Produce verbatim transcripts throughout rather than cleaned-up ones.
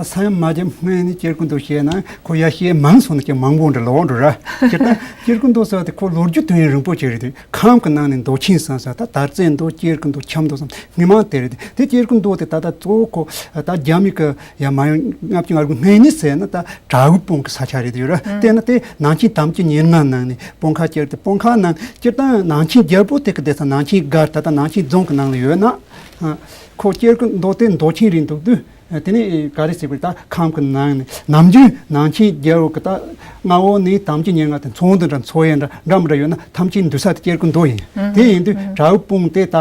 ས་ཡོམ་མ་བརྒྱབ་སྔོན་ནས་སྐྱེ་རྒུ་མདོ་བཤད་ན་ཁོ་ཡར་བཤད་མང་སོང་ན་ཅིག་མང་པོ་འདྲ་ལོག་འགྲོ་ར། སྤྱིར་བཏང་སྐྱེ་རྒུ་མདོ་ཟེར་བ་དེ་ཁོ་ལོ་རྒྱུས་དོན་ཡིན་རིང་པོ་ཅིག་རེད་དེ། ཁམས་ཀྱི་ནང་ནས་མདོ་ཆེན་ཟེར་ས་ད་དར་རྩེ་མདོ། སྐྱེ་རྒུ་མདོ། ཁྱམས་མདོ་ཟེར་སྔོན་མ་དེ་རེད་དེ། དེ་སྐྱེ་རྒུ་མདོ་དེ་ད་ལྟ་གཙོ་བོ་ཁོ་ད་རྒྱ་མི་གི་ཡར་མ་ཡོང་ལྔ་བཅུ་ང་དགུ་སྔོན་ནས་ཟེར་ན་ད་བྲག་འུ་སྤུངས་ཀྱི་ས་ཆ་རེད་དེ་ཡོད་ར། དེ་ན་དེ་ནང་ཆེན་དམ་ཅན་ཉེར་ལྔ་ནང་ནས་སྤུངས་ཁ་སྐྱེར་དེ། སྤུངས་ཁ་ནང་སྤྱིར་བཏང་ནང་ཆེན་རྒྱལ་པོ་དེ་གི་སྡེ་ས་ནང་ཆེན་སྒར་ད་ལྟ་ནང་ཆེན་རྫོང་གི་ནང་ལ་ཡོད་ན། ཁོ་སྐྱེ་རྒུ་མདོ་དེ་མདོ་ཆེན་རེད་འདུག་དུས། དེ་ནས་ག་རེ་ཟེར་དགོས་རེད། ད་ཁམས་ཀྱི་ནང་ནས་ནམ་རྒྱུན་ནང་ཆེན་རྒྱལ་པོ་གི་ད་མངའ་འོག་ནས་དམ་ཅན་ཉེར་ལྔ་དེ་ཚོང་འདུ་འདྲ་འཚོ་ཡས་འདྲ་འདྲ་མི་འདྲ་ཡོད་ན་ཐམས་ཅད་འདུས་ས་དེ་སྐྱེ་རྒུ་མདོ་ཡིན། དེ་ཡིན་དུས་བྲག་འུ་སྤུངས་དེ་ད་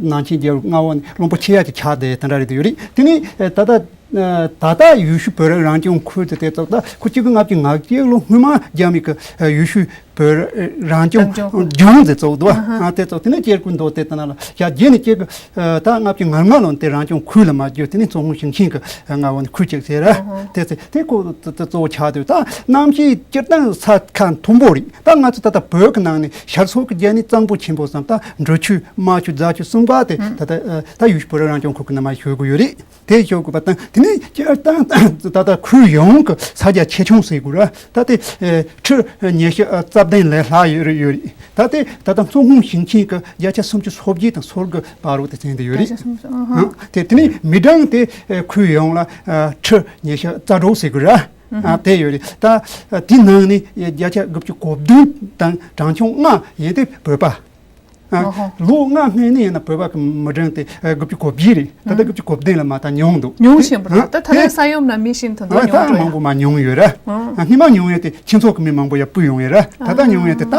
ནང་ཆེན་རྒྱལ་པོ་མངའ་འོག་ནས་བློན་པོ་ཆེ་ཡག་གི་ཆགས་བསྡད་དེ་འདྲ་རེད་དེ་ཡོད་རེད། དེ་ནས་ད་ལྟ་ད་ལྟ་ཡུལ་ཤུལ་བོད་རིགས་རང་སྐྱོང་ཁུལ་དེ་དེ་ཚོ་ད་ཁོ་གཅིག་དགུ་ལྔ་བཅུ་ང་གཅིག་ལོ་སྔོན་མ་རྒྱ་མི་གི་ཡུལ་ཤུལ་བོད་རང་སྐྱོང་རང་སྐྱོང་ལྗོངས་དེ་ཚོགས་འདུག་ཨ་དེ་ཚོགས་དེ་ནས་སྐྱེ་རྒུ་མདོ་དེ་ལྟ་ན་ལ་ཡ་རྗེས་ནས་སྐྱེ་རྒུ་ད་ལྔ་བཅུ་ང་ལྔ་ལོ་དེ་རང་སྐྱོང་ཁུལ་ལ་མ་བསྒྱུར། དེ་ནས་མཚོ་སྔོན་ཞིང་ཆེན་གྱི་མངའ་འོག་ནས་ཁུལ་གཅིག་ཟེར་ར། དེ་ཚེ་དེ་ཁོ་དེ་གཙོ་བོ་ཆགས་འདུག་ད་གནམ་གཤིས་སྤྱིར་བཏང་ས་ཁ་མཐོན་པོ་རེད། ད་ང་ཚོ་ད་ལྟ་བོད་ཀྱི་ནང་ནས་ཤར་ཕྱོགས་ཀྱི་རྒྱ་ནི་གཙང་པོ་ཆེན་པོ་བསམ་ད་འབྲི་ཆུ་རྨ་ཆུ་རྫ་ཆུ་གསུམ་པ་དེ་ད་ལྟ་ད་ཡུལ་ཤུལ་བོད་རང་སྐྱོང་ཁུལ་གྱི་ནང་མ་ཞུ་དགོས་ཡོད་རེད། དེ་ཞོག་དགོས་པ་དང་དེ་ནས་སྤྱིར་བཏང་ད་ལྟ་ཁུལ་ཡོངས་ཀྱི་ས་རྒྱ་ཆེ་ཆུང་ཟེར་དགོས་ར། ད་དེ་ཁྲི་ཉི་ཤུ་རྩ་བདུན་ལས་ལྷག་ཡོད་རེད་ཡོད་རེད། ད་དེ་ད་ལྟ་མཚོ་སྔོན་ཞིང་ཆེན་གྱི་བརྒྱ་ཆ་སུམ་ཅུ་སོ་བརྒྱད་དང་སོ་དགུ་བར་དུ་ཟིན་ཏེ་ཡོད་རེད། བརྒྱ་ཆ་སུམ་ཅུ། ཨ་ཧ། དེ་དེ་ནས་མི་གྲངས་དེ་ཁུལ་ཡོངས་ལ་ཁྲི་ཉི་ཤུ་རྩ་དྲུག་ཟེར་དགོས་ར། ཨ་དེ་ཡོད་རེད། ད་དེ་ནང་ནས་བརྒྱ་ཆ་དགུ་བཅུ་གོ་བདུན་དང་གྲངས་ཆུང་ལྔ་ཡིན་ཏེ་བོད་པ། ཨ། ཨོ་ཧོ། ལོ་ལྔ་སྔོན་ནས་ཡིན་ན་བོད་པ་གི་མི་གྲངས་དེ་ཨ་དགུ་བཅུ་གོ་བརྒྱད་རེད། ད་ལྟ་དགུ་བཅུ་གོ་བདུན་ལ་མ་ད་ཉུང་འདུག་ཉུང་ཞིང་པོ་རེད། ཨ་ད་ད་ལྟ་ས་ཡོམ་ན་མི་ཤིན་ཐོན་ཨ་ད་ཉུང་འགྲོ་མང་ཡ། པོ་མ་ཉུང་ཡོད་ར། ཨོ། ཨ་སྔོན་མ་ཉུང་ཡ་དེ་སྤྱི་ཚོགས་ཀྱི་མི་མང་པོ་ཡ་སྤུས་ཡོང་ཡ་ར། ད་ལྟ་ཉུང་ཡ་དེ་ད་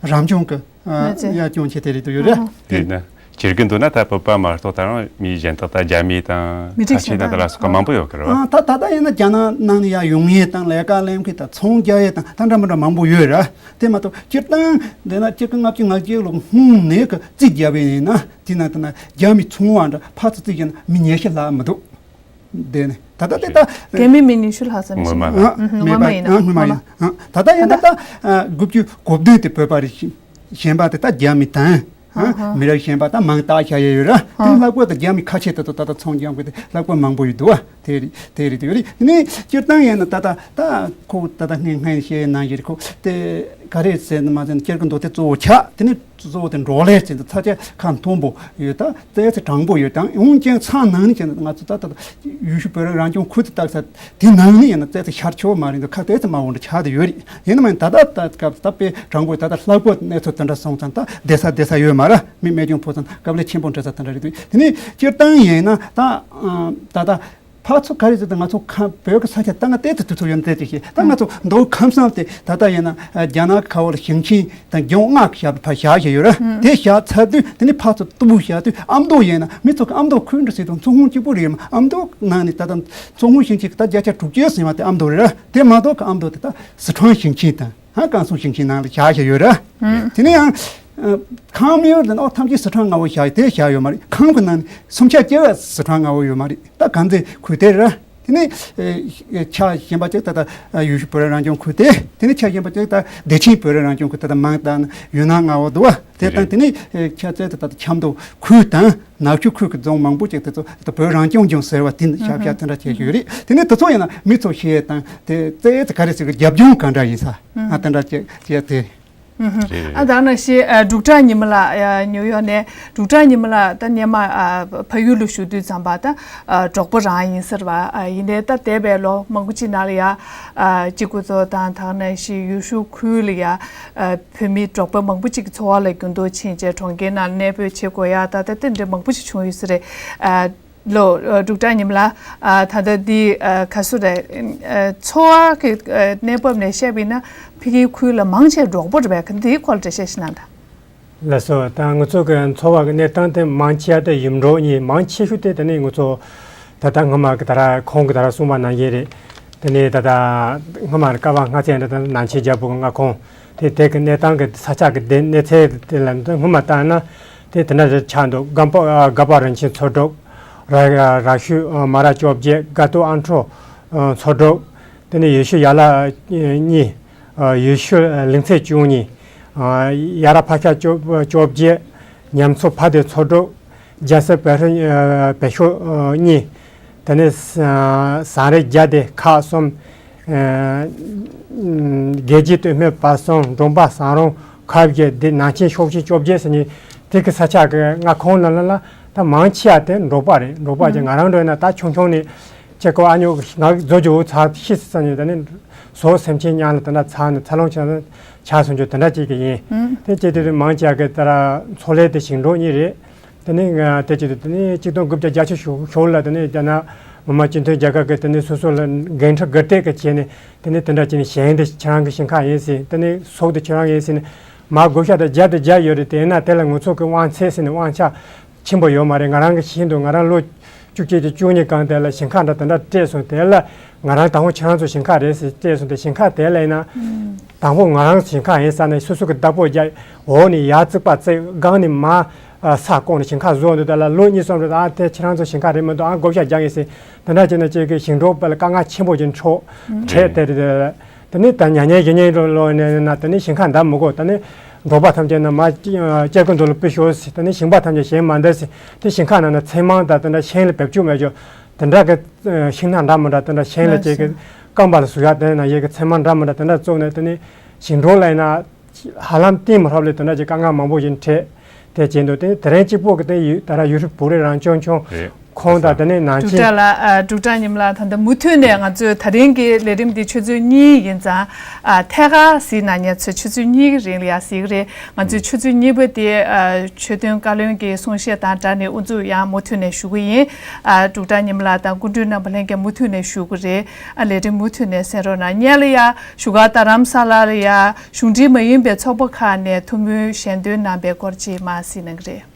རང་སྐྱོང་གི་ཨ་ལ་ཙེ་ཡ་སྐྱོང་བྱེད་དེ་རེད་དུ་ཡོད་ར། ཨོ་ཧོ། དེ་ན་སྤྱིར་གི་འདུག་ན་ད་བོད་པ་མ་གཏོགས་ད་རང་མི་གཞན་དག་ད་རྒྱ་མི་དང་མི་ཁ་རིགས་ཆེ་གཞན་དང་དག་ད་ལ་སོགས་པ་མང་པོ་ཡོད་གི་ར་བ། ཨ་ད་ད་ལྟ་ཡིན་ན་རྒྱ་ནག་ནང་ནས་ཡ་ཡོང་ཡས་དང་ལས་ཀ་ལེན་མཁན་དང་ཚོང་རྒྱག་ཡས་དང་ད་འདྲ་མི་འདྲ་མང་པོ་ཡོད་ར། དེ་མ་གཏོགས་སྤྱིར་བཏང་འདི་ན་གཅིག་དགུ་ལྔ་བཅུ་ང་གཅིག་ལོ་སྔོན་ནས་གི་རྩིས་བརྒྱབ་པ་ཡིན་ན་དེ་ན་དེ་ན་རྒྱ་མི་ཚོང་བ་འདྲ་ཕར་ཚུར་རྩིས་བརྒྱབ་ན་མི་ཉི་ཤུ་ལྷག་མི་འདུག་དེ་ནས་ད་ལྟ་དེ་ད་རྒྱ་མི་མི་ཉི་ཤུ་ལྷག་ཙམ་ཞིག་སྔོན་མ་ལ། ཨ་སྔོན་མ་ཡིན་ན་ཨ་སྔོན་མ་ཡིན། ཨ་ད་ལྟ་ཡིན་ན་ད་ཨ་དགུ་བཅུ་གོ་བདུན་དེ་བོད་པ་རེད། གཞན་པ་དེ་ད་རྒྱ་མི་དང་ཨ་ཧ་ཧ། མི་རབས་གཞན་པ་ད་མང་དག་བཞག་ཡས་ཡོད་ར། དེ་ནི་ཨ་ལྷག་པར་དུ་རྒྱ་མི་ཁ་ཆེ་དེ་ཚོ་ད་ལྟ་ཚོང་རྒྱག་མཁན་དེ་ལྷག་པར་མང་པོ་ཡོད་འདུག་བ། དེ་རེད་དེ་རེད་དེ་ཡོད་རེད། དེ་ནས་སྤྱིར་བཏང་ཡིན་ན་ད་ལྟ་ད་ཁོ་ད་ལྟ་སྔོན་སྔོན་བཤད་ནང་བཞིན་རེད། ཁོ་དེ་ག་རེ་ཟེར་ན་མ་ཟེར་ན་སྐྱེ་རྒུ་མདོ་དེ་གཙོ་བོ་ཆགས། དེ་ནས་གཙོ་བོ་དེ་འབྲོག་ལས་ཟེར་ན་ས་ཆ་ཁ་མཐོན་པོ་ཡོད། ད་ཏོག་ཙམ་དྲང་པོ་ཡོད་དང་ཡང་ཅིག་ས་ནང་ནས་བྱས་ན་ང་ཚོ་ད་ལྟ་ཡུལ་ཤུལ་བོད་རིགས་རང་སྐྱོང་ཁུལ་དུ་བཏགས་ས་དེ་ནང་ནས་ཡིན་ན་ཏོག་ཙམ་ཤར་ཕྱོགས་མ་རེད་འདུག་ཁ་ཏོག་ཙམ་དམའ་བོ་འདྲ་ཆགས་བསྡད་ཡོད་རེད། ཡིན་ན་མ་ཡིན་ད་ལྟ་ད་སྐབས་ད་དཔེ་དྲང་པོ་ད་ལྟ་ལྷག་པར་གནས་ཚུལ་དེ་འདྲ་སོང་ཙང་ད་བསྡད་ས་བསྡད་ས་ཡོད་མ་རེད། མི་རྨས་སྐྱོན་ཕོག་ཙང་དཀའ་ལས་ཆེན་པོ་འཕྲད་ས་དེ་འདྲ་རེད་འདུག་དེ་ནས་སྤྱིར་བཏང་ཡིན་ན་ད་ད་ལྟ་ཕར་ཚུར་ག་རེ་ཟེར་ཏེ་ང་ཚོ་ཁམས་བོད་ཀྱི་ས་ཆ་ད་ང་བལྟས་ཏེ་དུས་ཚོད་ཡོད་ན་བལྟས་ཏེ་ཤེས། ད་ང་ཚོ་མདོ་ཁམས་གསུམ་དེ་ད་ལྟ་ཡིན་ན་རྒྱ་ནག་ཁ་བོ་ལ་ཞིང་ཆེན་དང་ལྗོངས་ལྔ་གི་ཞབས་ཕར་བཞག་བཞག་ཡོད་རེད། དེ་བཞག་ཚར་དུས་དེ་ནས་ཕར་ཚུར་སྟུག་པོ་བཞག་དུས་ཨ་མདོ་ཡིན་ན་མི་ཚོ་གི་ཨ་མདོ་ཁུལ་འདྲ་ཟེར་དུས་མཚོ་སྔོན་གཅིག་པུ་རེད་མ། ཨ་མདོ་ནང་ནས་ད་ལྟ་མཚོ་སྔོན་ཞིང་ཆེན་གི་ད་བརྒྱ་ཆ་དྲུག་ཅུ་ཟིན་པ་དེ་ཨ་མདོ་རེད། དེ་མ་གཏོགས་གི་ཨ་མདོ་དེ་ད་སི་ཁྲོན་ཞིང་ཆེན་དང་ཧང་ཀང་སུའུ་ཞིང་ཆེན་ནང་ལ་བཞག་བཞག་ཡོད་རེད། དེ་ནས་ཡང་ཁམས་ཡུལ་དེ་ནང་ཐམས་ཅད་སི་ཁྲོན་མངའ་འོག་བཞག་དེ་བཞག་ཡོད་མ་རེད། ཁམས་ཀྱི་ནང་ནས་སུམ་ཆ་བརྒྱད་པ་སི་ཁྲོན་མངའ་འོག་ཡོད་མ་རེད། ད་དཀར་མཛེས་ཁུལ་དེ་རེད། དེ་ནས་ཨེ་ཆ་གཞན་པ་ཅིག་ད་ལྟ་ཡུལ་ཤུལ་བོད་རིགས་རང་སྐྱོང་ཁུལ་དེ། དེ་ནས་ཆ་གཞན་པ་ཅིག་ད་བདེ་ཆེན་བོད་རིགས་རང་སྐྱོང་ཁུལ་ད་ལྟ་མང་དང་ཡུན་ནན་མངའ་འོག་འདུག་བ། དེ་དང་དེ་ནས་ཨེ་ཆ་ཚད་ད་ལྟ་ཆབ་མདོ་ཁུལ་དང་ནག་ཆུ་ཁུལ་གྱི་རྫོང་མང་པོ་ཅིག་དེ་ཚོ་ད་ལྟ་བོད་རང་སྐྱོང་ལྗོངས་ཟེར་བ་དེ་ནས་ཞབས་ཞུ་དེ་འདྲ་བྱེད་ཀྱི་ཡོད་རེད། དེ་ནས་དེ་ཚོ་ཡིན་ན་མི་ཚོ་ཤེས་དང་དེ་ཚད་ཚད་ག་རེ་ཟེར་གི་རྒྱབ་ལྗོངས་ག་འདྲ་ཡིན་ས་ཨ་དེ་འདྲ་བྱེད་བྱེད་དེ། རེད་རེད། ཨ་ད་ནང་བཞིན་ཨ་འབྲུག་གྲགས་ཉི་མ་ལགས་ཨ་ནིའུ་ཡོག་ནས། འབྲུག་གྲགས་ཉི་མ་ལགས་ད་སྔོན་མ་ཨ་ཕ་ཡུལ་ལ་བཞུགས་དུས་ཙམ་པ་ད་ཨ་འབྲོག་པ་རང་ཡིན་ཟེར་བ། ཨ་ཡིན་ནའི་ད་འདས་པའི་ལོ་མང་པོ་ཅིག་ནང་ལ་ཡ་ཨ་གཅིག་པུ་ཚོ་དང་ད་ནང་བཞིན་ཡུལ་ཤུལ་ཁུལ་ལ་ཡ་ཨ་བོད་མི་འབྲོག་པ་མང་པོ་ཅིག་གི་འཚོ་བ་ལ་འགྱུར་ལྡོག་ཕྱིན་རྗེས་གྲོང་ཁྱེར་ནང་གནས་སྤོས་བྱེད་དགོས་ཡ་ད་ད་དེ་འདྲ་མང་པོ་ཞིག་བྱུང་ཡོད་ས་རེད། ཨ་ལོ། ཨ་འབྲུག་གྲགས་ཉི་མ་ལགས། ཨ་ད་ལྟ་འདི་ཨ་ག་སུ་རེད། ཨ་འཚོ་བ་གི་ཨ་གནས་བབ་ནས་བཤད་པ་ཡིན་ན་ཕ་གིའི་ཁུལ་ལ་མང་ཆེ་འབྲོག་པ་རེད་པས། ག་འདིའི་སྐོར་འགྲེལ་བཤད་ཞིག་གནང་དང་། ལགས་སོ། ད་ང་ཚོ་གི་འཚོ་བ་གི་གནས་སྟངས་དེ་མང་ཆེ་བ་དེ་ཡུལ་འབྲོག་གཉིས་མང་ཆེ་ཤོས་དེ་དེ་ནི་ང་ཚོ་ད་ལྟ་སྔོན་མ་གི་ད་ར་ཁོང་གི་ད་ར་གསུངས་པ་ནང་བཞིན་རེད། དེ་ནས་ད་ལྟ་སྔོན་མ་ར་ཀ་བ་ལྔ་ཚན་ད་ལྟ་ནང་ཆེན་རྒྱལ་པོ་གི་མངའ་ཁོངས་དེ་དེ་གི་གནས་སྟངས་གི་ས་ཆ་གི་དེ་གནས་ཚད་དེ་ལ་སྔོན་མ་ལྟར་ན་དེ་དེ་འདྲ་རེད་ཆགས་འདུག་དགའ་པོ་དགའ་པོ་རིན་ཆེན་མཚོ་འབྲུག་ར་ར་ཤུལ་མ་ར་བཅོ་བརྒྱད། དགའ་སྟོན་ཨ་འཕྲོ་མཚོ་འབྲུག་དེ་ནས་ཡེ་ཤུ་ཡ་ལ་གཉིས། ཡེ་ཤུ་གླིང་ཚས་བཅུ་གཉིས། ཡ་ར་ཕ་ཤ་བཅོ་བཅོ་བརྒྱད། ཉམས་མཚོ་ཕ་སྡེ་མཚོ་འབྲུག་རྒྱལ་སྲས་བེ་ཧྲོ་བེ་ཤོ་གཉིས། དེ་ནས་ཟ་ཟངས་རི་བརྒྱ་དེ་ཁག་གསུམ། ཨ་རྒྱལ་རྒྱུད་སྟོད་སྨད་བར་གསུམ། འབྲོང་པ་ཟངས་རོང་ཁབ་བརྒྱད། འདི་ནང་ཆེན་ཤོག་ཆེན་བཅོ་བརྒྱད་ཟེར་མཁན་དེ་གི་ས་ཆ་གི་མངའ་ཁོངས་ནང་ལ་ལ་ད་མང་ཆེ་བ་དེ་འབྲོག་པ་རེད། འབྲོག་པ་ཅིག་ང་རང་འདྲ་ན་ད་ཆུང་ཆུང་ནས་ཅེ་ཀོ་ཨ་ཉོ་ང་རྫོ་ཇོ་བོ་ཚ་ཤི་ས་ནས་དེ་ནས་ཟོག་སེམས་ཅན་མཉམ་ལ་དེ་འདྲ་ཚ་ནས་འཚར་ལོངས་བྱས་ན་ཆ་སོང་ཆོག་དེ་འདྲ་ཅིག་གི་ཡིན། དེ་བྱས་དུས་མང་ཆེ་བ་གི་ད་ར་མཚོ་ལྷོ་དེ་ཞིང་འབྲོག་གཉིས་རེད། དེ་ནས་ང་དེ་བྱས་དུས་དེ་ནས་གཅིག་སྟོང་དགུ་བརྒྱ་བརྒྱད་ཅུ་ཞོ་ཞོ་ལ་དེ་ནས་རྒྱ་ནག་མི་དམངས་སྤྱི་མཐུན་རྒྱལ་ཁབ་ཀྱི་དེ་ནས་སོ་སོ་ལ་འགན་འཁྲི་དགར་སྤྲད་ཀྱི་བྱས་ནས་དེ་ནས་དེ་འདྲ་བྱས་ནས་ཞིང་དེ་ཁྱེད་རང་གི་ཞིང་ཁ་ཡིན་ཟེར། དེ་ནས་ཟོག་དེ་ཁྱེད་རང་ཡིན་ཟེར་ནས་མ་བགོ་བཤའ་དང་བརྒྱབ་དང་བརྒྱབ་ཡོད་རེད། དེས་ན་དེ་ལ་ང་ཚོ་གི་དབང་ཚད་ཟེར་ནས་དབང་ཆ་ཆེན་པོ་ཡོད་མ་རེད། ང་རང་གི་ཤིང་དུ་ང་རང་ལོ་བཅུ་གཅིག་དང་བཅུ་གཉིས་སྒང་དེ་ལ་ཞིང་ཁ་འདྲ་དེ་འདྲ་སྤྲད་སོང་། དེ་ལ་ང་རང་དང་པོ་ཁྱེད་རང་ཚོ་ཞིང་ཁ་རེད་ཟེར་སྤྲད་སོང་། དེ་ཞིང་ཁ་དེ་ལ་ཡིན་ན་དང་པོ་ང་རང་ཞིང་ཁ་ཡིན་ས་ནས་སོ་སོ་གི་བདག་པོ་རྒྱག་འོག་ནས་ཡར་རྩིག་པ་རྩིག་སྒང་ནས་མར་ས་བརྐོས་ནས་ཞིང་ཁ་བཟོས་འདུག་དེ་ལ་ལོ་གཉིས་གསུམ་རེ་ད་ཨ་དེ་ཁྱེད་རང་ཚོ་ཞིང་ཁ་རེད་མི་འདུག་ཨ་བགོ་བཤའ་རྒྱག་ཡིན་ཟེར། དེ་འདྲ་བྱས་ན་ཅིག་གི་ཞིང་འབྲོག་པ་ལ་དཀའ་ངལ་ཆེན་པོ་ཅིག་འཕྲོག་འཕྲད་དེ་རེད། དེ་ནས་ད་ཉ་ཉལ་གི་ཉལ་འགྲོ་ལོ་ནས་ན་དེ་ནས་ཞིང་ཁ་འདམ་མི་དགོས། དེ་ནས་འབྲོག་པ་ཐམས་ཅད་ན་མ་སྐྱེ་ཀུན་དུ་ལ་པི་ཤོ་ཟེར། དེ་ནས་ཞིང་པ་ཐམས་ཅད་ཞིང་མ་འདི་ཟེར། དེ་ཞིང་ཁ་ནང་ན་ཚེར་མང་དང་དེ་འདྲ་ཤིང་ལ་བེབ་ཅུ་མེད་ཅོ་དེ་འདྲ་གི་ཤིང་ནགས་འདྲ་མི་འདྲ་དེ་འདྲ་ཤིང་ལ་ཅིག་གི་རྐང་པ་ལ་ཟུག་ཡག་དེ་ན་ཡེ་གི་ཚེར་མང་འདྲ་མི་འདྲ་དེ་འདྲ་བཙུགས་ནས་དེ་ནས་ཞིང་འབྲོག་ལ་ཡིན་ན། ཧ་ལམ་གཏིང་མི་ཧྲབ་ལས་དེ་འདྲ་ཅིག་དཀའ་ངལ་མང་པོ་ཞིག་འཕྲད་དེ་བྱས་འདུག་དེ་དེ་རིང་གཅིག་པོ་གི་དེ་ཡུ་ད་ར་ཡུ་ཧྲི་བོད་རིགས་རང་སྐྱོང་ལྗོངས་ཁོངས་དང་དེ་ནས་ནང་འབྲུག་ཆེན་གྲགས་ལགས། ཨ་འབྲུག་གྲགས་ཉི་མ་ལགས། ད་ལྟ་མུ་མཐུད་ནས་ང་ཚོས་ད་རིང་གི་ལས་རིམ་འདི་ཆུ་ཚོད་གཉིས་ཡིན་ཙང་། ཨ་ཐད་ཀར་གཟིགས་གནང་མཁན་ཚོས་ཆུ་ཚོད་གཉིས་ཀྱི་རིང་ལ་ཡང་གཟིགས་ཀྱི་རེད། ང་ཚོས་ཆུ་ཚོད་གཉིས་པ་དེ་ཨ་ཆོས་དོན་བཀའ་བློན་གྱི་གསུང་བཤད་དང་སྦྲགས་ནས་དབུ་འཛུགས་ཡང་མུ་མཐུད་ནས་ཞུ་གི་ཡིན། ཨ་འབྲུག་གྲགས་ཉི་མ་ལགས་དང་སྐུ་མགྲོན་རྣམ་པ་ལྷན་རྒྱས་མུ་མཐུད་ནས་ཞུ་གི་རེད། ཨ་ལས་རིམ་མུ་མཐུད་ནས་གསན་རོགས་གནང་། སྔོན་ལ་ཡ་བཞུགས་སྒར་རྡ་རམ་ས་ལ་ལ་ཡ་གཞུང་འབྲེལ་མ་ཡིན་པའི་ཚོགས་པ་ཁག་ནས་ཐུགས་སྨོན་ཞལ་འདོན་གནང་པའི་སྐོར་ཅིག་མར་གཟིགས་གནང་གི་རེད།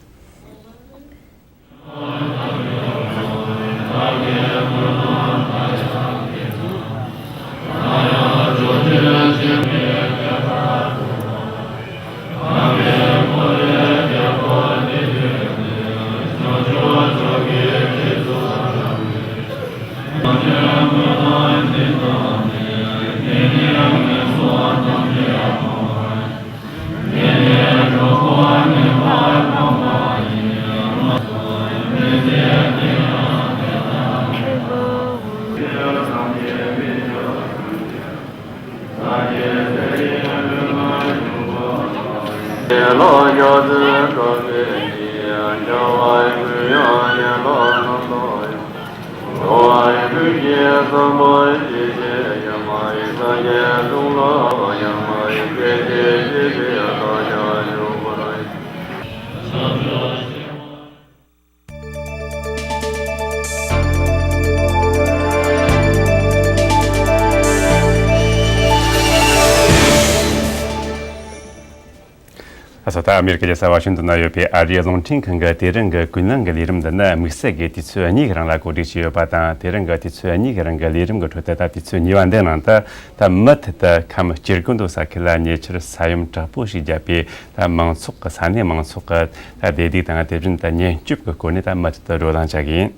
ཨ་ས་ད་ཨ་མེ་རི་ཀ་རྒྱལ་ས་ཝ་ཤིང་ཏོན་ན་ཡོད་པའི་ཨ་རིའི་རླུང་འཕྲིན་ཁང་གི་དེ་རིང་གི་ཀུན་གླེང་གི་ལས་རིམ་འདི་ནི་དམིགས་བསལ་གྱི་དུས་ཚོད་གཉིས་ཀྱི་རིང་ལ་གོ་སྒྲིག་བྱས་ཡོད་པ་དང་། དེ་རིང་གི་དུས་ཚོད་གཉིས་ཀྱི་རིང་གི་ལས་རིམ་གྱི་ཁྲོད་དུ་ད་དུས་ཚོད་གཉིས་པ་འདིའི་ནང་དུ་ད་མུ་མཐུད་དུ་ཁམས་སྐྱིད་ཀུན་ཏུ་ས་ཁུལ་ལ་ཉེ་ཆར་ས་ཡོམ་དྲག་པོ་ཞིག་བརྒྱབ་པའི་ད་མང་ཚོགས་ཀྱི་ས་གནས་མང་ཚོགས་ཀྱི་ད་བདེ་སྡུག་དང་། དེ་བཞིན་ད་ཉེན་སྐྱོབ་ཀྱི་སྐོར་ནས་ད་མུ་མཐུད་དུ་བགྲོ་གླེང་བྱ་གི་ཡིན།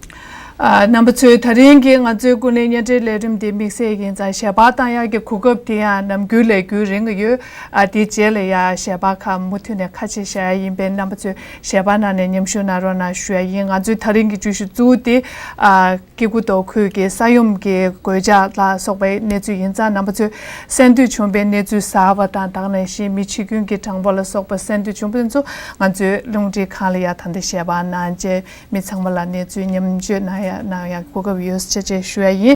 ཨ་རྣམ་པ་ཚོས་ད་རིང་གི་ང་ཚོའི་ཀུན་གླེང་བརྙན་འཕྲིན་ལས་རིམ་འདི་དམིགས་བསལ་ཡིན་ཙང་ཞལ་པར་བཏང་ཡག་གི་གོ་སྐབས་དེ་ཡང་ནམ་རྒྱུན་ལས་རྒྱུན་རིང་གི་ཡོད། ཨ་དེ་རྗེས་ལ་ཡང་ཞལ་པར་ཁག་མུ་མཐུད་ནས་ཁ་ཕྱེ་བཞག་ཡག་ཡིན་པས་རྣམ་པ་ཚོས་ཞལ་པར་གནང་ནས་མཉམ་ཞུགས་གནང་རོགས་གནང་ཞུ་ཡག་ཡིན། ང་ཚོའི་ད་རིང་གི་བརྗོད་གཞི་གཙོ་བོ་དེ་ཨ་སྐྱེ་རྒུ་མདོ་ཁུལ་གྱི་ས་ཡོམ་གྱི་གོད་ཆག་ལ་སོགས་པའི་གནས་ཚུལ་ཡིན་ཙང་རྣམ་པ་ཚོས་གསན་འདོད་བྱུང་བའི་གནས་ཚུལ་གསར་པ་དང་། ད་ག་ནང་བཞིན་མི་འཆི་སྐྱོན་གྱི་གྲངས་འབོར་ལ་སོགས་པ་གསན་འདོད་བྱུང་བ་དེ་ཚོ་ང་ཚོའི་རླུང་འཕྲིན་ཁང་ལ་ཡང་ད་ལྟ་ཞལ་པར་གནང་བྱས། མི་ཚང་མ་ལ་གནས་ཚུལ་མཉམ་བརྗོད་གནང་ཡ་གནང་ཡ་གོ་སྐབས་ཡོད་ཟེར་བྱས་ཞུ་ཡ་ཡིན།